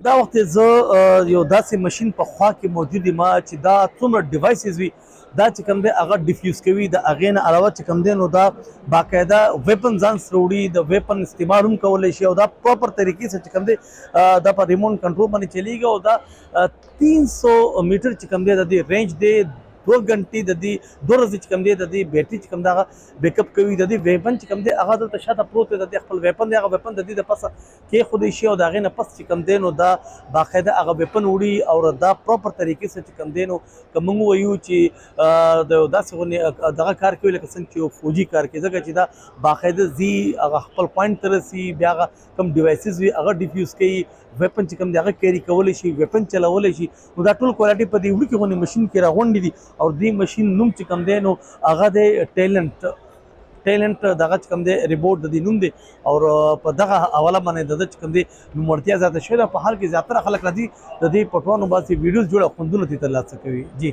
دا وخت زه یو داسې ماشين په خوا کې موجود یم چې دا څومره ډیوایسز وي، دا چې کوم دی هغه ډیفیوز کوي. د هغې نه علاوه چې کوم دی نو دا باقاعده ویپن ځان سره وړي، د ویپن استعمال هم کولی شي او دا پراپر طریقې سره چې کوم دی دا په ریموټ کنټرول باندې چلیږي. او دا 300 میټر چې کوم دی د دې رینج دی، 2 غنټې د دې، 2 ورځې چې کوم دی د دې بیټری چې کوم دغه بیک اپ کوي. د دې ویپن چې کوم دی هغه دلته شاته پروت دی، د دې خپل ویپن دی، هغه ویپن د دې د پسه کې خودی شي او د هغې نه پس چې کوم دی نو دا باقاعده هغه ویپن وړي او دا پراپر طریقې سره چې کوم دی نو که موږ وایو چې د داسې غونې دغه کار کوي لکه څنګه چې یو فوجي کار کوي، ځکه چې دا باقاعده ځي، هغه خپل پوینټ ته رسي، بیا هغه کوم ډیوایسز وي هغه ډیفیوز کوي، ویپن چې کوم دی هغه کیری کولی شي، ویپن چلولی شي. نو دا ټول کوالټي په دې وړوکي غونې ماشین کې راغونډې دي او دې ماشین نوم چې کوم دی نو هغه دی ټیلنټ. ټیلنټ دغه چې کوم دی ریبوټ د دې نوم دی او په دغه حواله باندې د چې کوم دی نوموړتیا زیاته شوې ده. په حال کې زیاتره خلک راځي، د دې پټوانو باسي، ویډیوز جوړه خوندونه ترې ترلاسه کوي جی.